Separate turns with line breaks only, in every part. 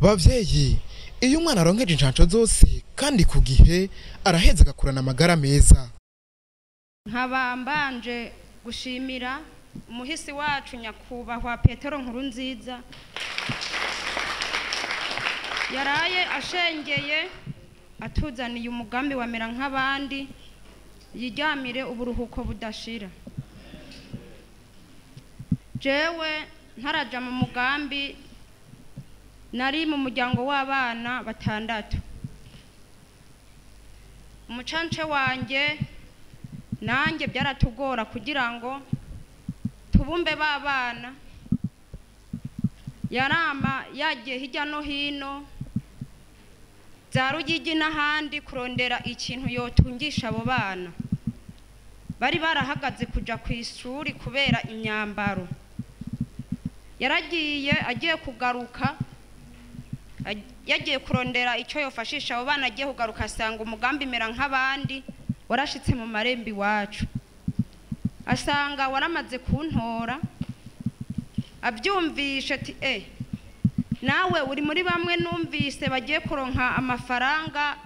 Bavyeyi, iyo umwana aronkeje incanco zose kandi ku gihe, araheza agakurana amagara meza.
Nkaba mbanje gushimira umuhisi wacu nyakubahwa Petero Nkurunziza yaraye ashengeye atuzaniye umugambi wa mera nk'abandi, yiryamire uburuhuko budashira. Jewe ntaraja mu mugambi nari mu muryango w'abana batandatu. Umucance wanjye nanjye byaratugora kugira ngo tubumbe b'abana, yarama yagiye hirya no hino za Rugigi n'ahandi kurondera ikintu yotungisha abo bana bari barahagaze kuja ku ishuri kubera imyambaro. Yaragiye agiye kugaruka, yagiye kurondera icyo yofashisha abo bana, agiye kugaruka asanga umugambi mera nk'abandi warashitse mu marembo iwacu, asanga waramaze kuntora. Abyumvishe ati nawe uri muri bamwe numvise bagiye kuronka amafaranga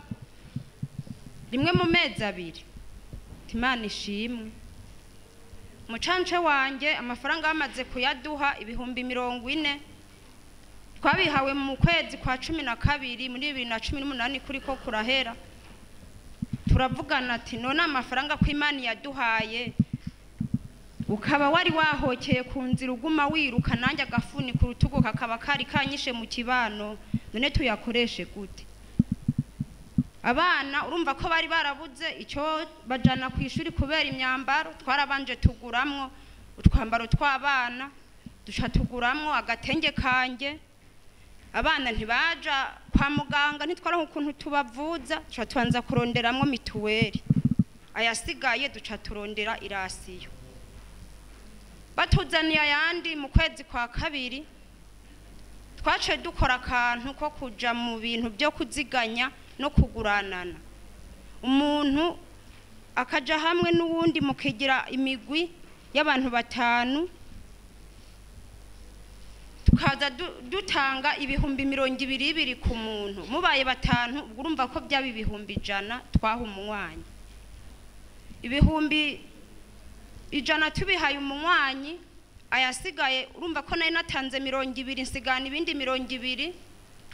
rimwe mu mezi abiri. Imana ishimwe. Mucance wanjye amafaranga bamaze kuyaduha 40,000, twabihawe mu kwezi kwa 12 muri 2018 kuri ko kurahera. Turavugana ati none amafaranga ko Imana yaduhaye ukaba wari wahokeye ku nzira uguma wiruka, nanjye agafuni ku rutugu kakaba kari kanyishe mu kibano, none tuyakoreshe gute? Abana urumva ko bari barabuze icyo bajana ku ishuri kubera imyambaro, twarabanje tuguramwo utwambaro tw'abana, duca tuguramwo agatenge kanjye. Abana ntibaja kwa muganga, ntitwaronka ukuntu tubavuza, duca tubanza kuronderamwo mituweli, ayasigaye duca turondera irasiyo. Batuzaniye ayandi mu kwezi kwa kabiri, twaciye dukora akantu ko kuja mu bintu byo kuziganya no kuguranana, umuntu akaja hamwe n'uwundi mukigira imigwi y'abantu batanu, tukaza dutanga 20,000 ku muntu. Mubaye batanu ubwo urumva ko byaba 100,000 twaha umunywanyi. 100,000 tubihaye umunywanyi, ayasigaye urumva ko nari natanze 20, nsigana ibindi 20.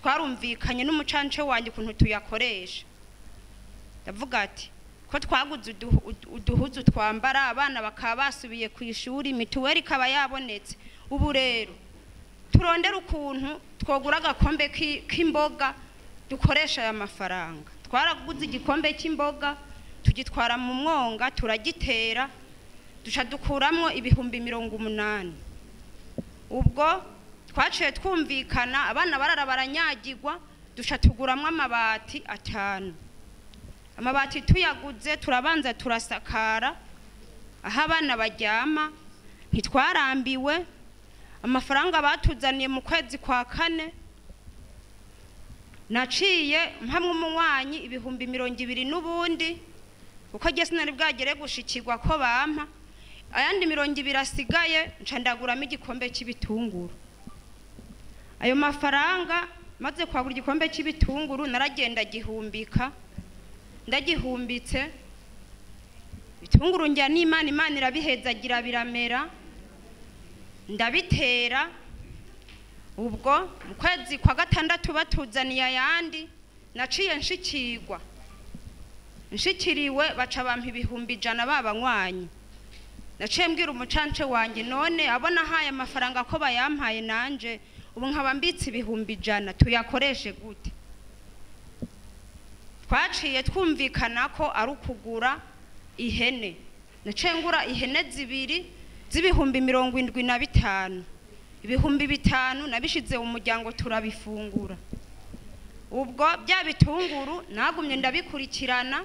Twarumvikanye n'umucance wanjye ukuntu tuyakoresha. Ndavuga ati ko twaguze uduhuzu twambara, abana bakaba basubiye ku ishuri, mituweli ikaba yabonetse, ubu rero turondera ukuntu twogura agakombe k'imboga dukoresha aya mafaranga. Twaraguze igikombe cy'imboga tugitwara mu mwonga turagitera, duca dukuramwo 80,000. Ubwo twaciye twumvikana, abana barara baranyagirwa, duca tuguramwo amabati 5. Amabati tuyaguze turabanza turasakara aho abana baryama, ntitwarambiwe. Amafaranga batuzaniye mu kwezi kwa kane, naciye mpamwe umunywanyi 20,000 n'ubundi, kuko jye sinari bwagere gushikirwa ko bampa ayandi 20 asigaye, nca ndaguramo igikombe cy'ibitunguru. Ayo mafaranga maze kwagura igikombe cy'ibitunguru, naragenda gihumbika, ndagihumbitse ibitunguru njya n'Imana, Imana irabihezagira biramera, ndabitera. Ubwo mu kwezi kwa gatandatu batuzaniye ayandi, naciye nshikirwa, nshikiriwe baca bampa 100,000 babanywanyi. Naciye mbwira umucance wanjye, none abona haye amafaranga ko bayampaye nanje ubu nkaba mbitse 100,000 tuyakoreshe gute? Twaciye twumvikana ko ari ukugura ihene. Naciye ngura ihene 2 z'ibihumbi 75. 5,000 nabishize mu muryango turabifungura. Ubwo bya bitunguru nagumye ndabikurikirana,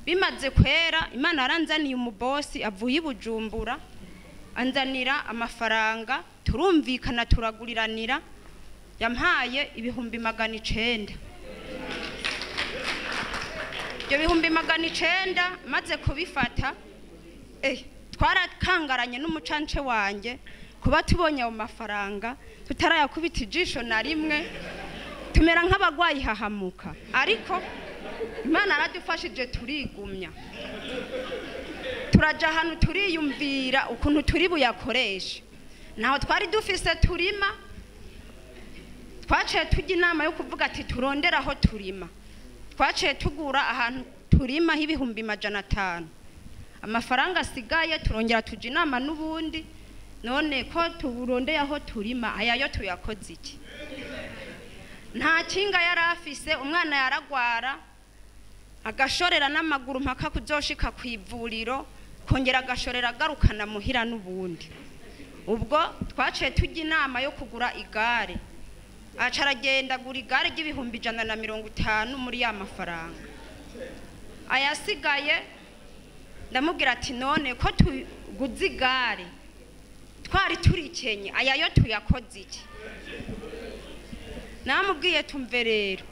bimaze kwera Imana aranzaniye umubosi avuye i Bujumbura, anzanira amafaranga, turumvikana turaguriranira, yampaye 900,000. Ibyo 900,000 maze kubifata, twarakangaranye n'umucance wanjye kuba tubonye ayo mafaranga tutarayakubita ijisho na rimwe. Tumera nk'abagwayi hahamuka, ariko Imana yaradufashije turigumya, turaja ahantu turiyumvira ukuntu turi buyakoreshe. Naho twari dufise turima, twaciye tujya inama yo kuvuga ati turondere aho turima. Twaciye tugura ahantu turima 500,000, amafaranga asigaye turongera tujya inama n'ubundi, none ko turondeye aho turima aya yo tuyakoze iki? Nta kinga yari afise, umwana yaragwara agashorera n'amaguru mpaka kuzoshika ku ivuriro, kongera agashorera agarukana muhira n'ubundi. Ubwo twaciye tujya inama yo kugura igare, aca aragenda agura igare 150,000 muri ya mafaranga. Ayasigaye ndamubwira ati none ko tuguze igare twari turikenye, aya yo tuyakoze iki? Namubwiye tumve rero,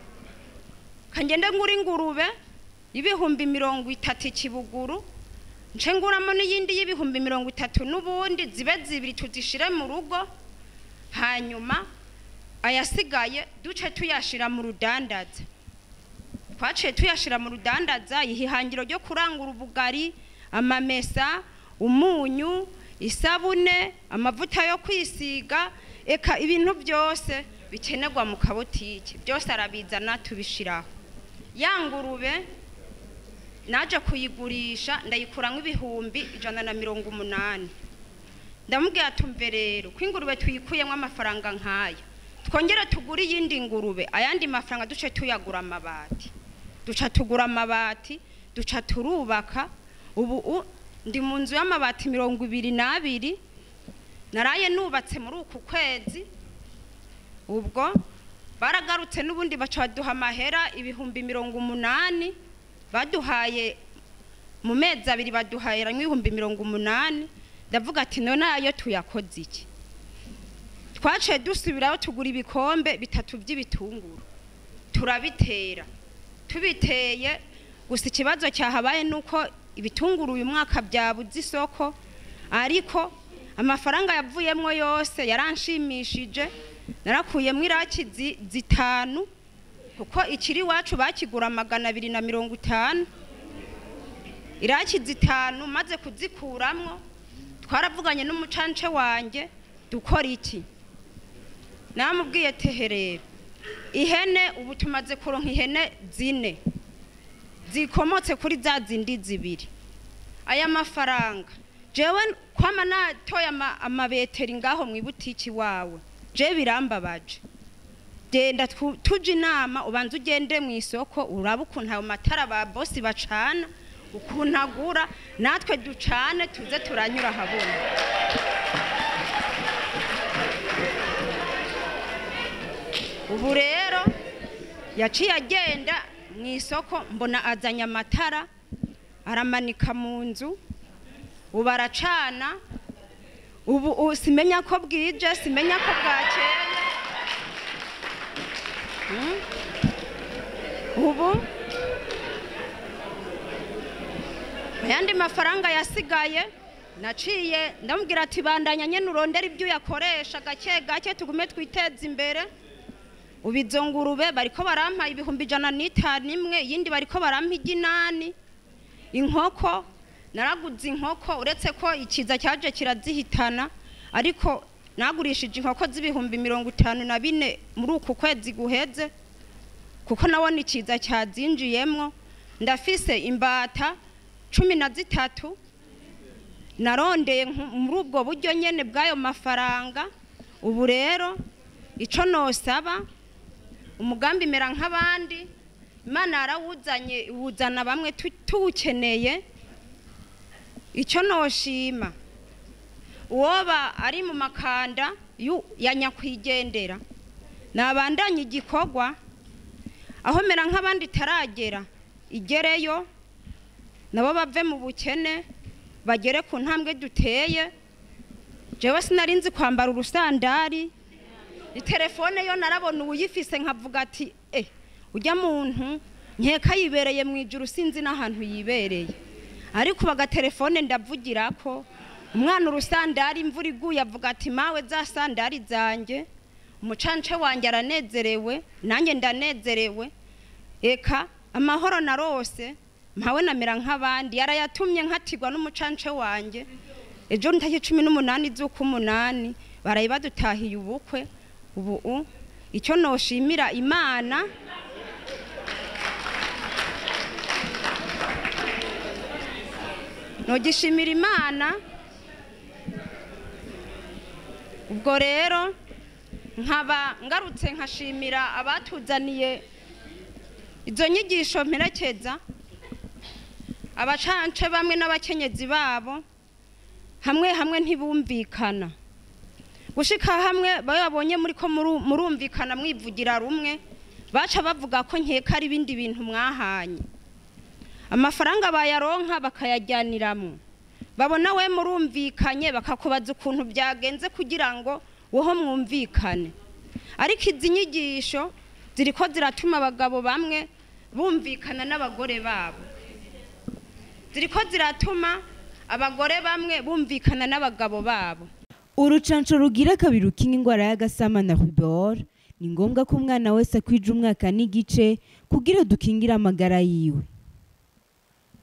kangende ngura ingurube 30,000 ikibuguru, nce nguramo n'iyindi 30,000 n'ubundi, zibe zibiri tuzishire mu rugo, hanyuma ayasigaye duce tuyashira mu rudandaza. Twaciye tuyashira mu rudandaza, ihangiro ryo kurangura ubugari, amamesa, umunyu, isabune, amavuta yo kwisiga, eka ibintu byose bikenerwa mu kabotike byose arabizana tubishiraho. Ya ngurube naje kuyigurisha ndayikuramwo 180,000. Ndamubwira tumve rero ko ingurube tuyikuyemwo amafaranga nkaya, twongere tugure iyindi ngurube, ayandi mafaranga duce tuyagura amabati. Duca tugura amabati, duca turubaka. Ubu ndi mu nzu y'amabati 22 naraye nubatse muri uku kwezi. Ubwo baragarutse n'ubundi baca baduha amahera 80,000, baduhaye mu mezi abiri, baduhaye 80,000. Ndavuga ati none ayo tuyakoze iki? Twaciye dusubirayo tugura ibikombe 3 by'ibitunguru turabitera. Tubiteye gusa ikibazo cyahabaye nuko ibitunguru uyu mwaka byabuze isoko, ariko amafaranga yavuyemwo yose yaranshimishije. Narakuyemwo iraki 5, kuko ikiri wacu bakigura 250. Iraki 5 maze kuzikuramwo, twaravuganye n'umucance wanjye dukora iki? Namubwiye teherero ihene ubu tumaze kuronka ihene 4 zikomotse kuri za zindi 2. Aya mafaranga jewe kwama natoya amabeteri ngaho mu ibutiki wawe, je birambabaje. Genda tuje inama, ubanze ugende mu isoko urabe ukuntu ayo matara ba bosi bacana, ukuntu agura, natwe ducane tuze turanyura habona. Ubu rero yaciye agenda mu isoko, mbona azanye amatara aramanika mu nzu, ubu aracana. Ubu simenya ko bwije, simenya ko bwakeye. Ubu ayandi mafaranga yasigaye naciye ndamubwira ati bandanya nyene urondera ibyo uyakoresha gake gake tugume twiteze imbere. Ubizo ngurube bariko barampa 105,000 imwe, iyindi bariko barampa 8. Inkoko naraguze inkoko, uretse ko ikiza cyaje kirazihitana, ariko nagurishije inkoko 54,000 muri uku kwezi guheze, kuko nabona ikiza cyazinjiyemwo. Ndafise imbata 13 narondeye muri ubwo buryo nyene bw'ayo mafaranga. Ubu rero ico nosaba, umugambi mera nk'abandi, Imana yarawuzanye, iwuzana bamwe tuwukeneye. Icyo noshima, uwoba ari mu makanda ya nyakwigendera nabandanye igikorwa aho mera nk'abandi taragera, igereyo nabo bave mu bukene bagere ku ntambwe duteye. Jewe sinari nzi kwambara urusandari, itelefone yo narabona uyifise nkavuga ati ujya muntu nkeka yibereye mu ijuru, sinzi n'ahantu yibereye, ariko bagatelefone ndavugirako. Umwana urusandari imvura iguye avuga ati mawe za sandari zanjye. Umucance wanjye aranezerewe, nanjye ndanezerewe. Eka amahoro narose mpawe namera nk'abandi, yarayatumye nkatirwa n'umucance wanjye. Ejo ntariki 18 z'ukumunani baraye badutahiye ubukwe. Ubu icyo noshimira Imana, nogishimira Imana. Ubwo rero nkaba ngarutse nkashimira abatuzaniye izo nyigisho mperekeza, abacance bamwe n'abakenyezi babo hamwe hamwe ntibumvikana, gushika hamwe babonye muri ko murumvikana mwivugira rumwe, baca bavuga ko nkeka ari ibindi bintu mwahanye. Amafaranga bayaronka bakayajyaniramo, babona we murumvikanye bakakubaza ukuntu byagenze kugira ngo woho mwumvikane. Ariko izi nyigisho ziriko ziratuma abagabo bamwe bumvikana n'abagore babo, ziriko ziratuma abagore bamwe bumvikana n'abagabo babo.
Urucanco rugira kabiri rukinga ingwara y'agasama na rubéole ni ngombwa ko umwana wese akwija umwaka n'igice kugira dukingire amagara yiwe.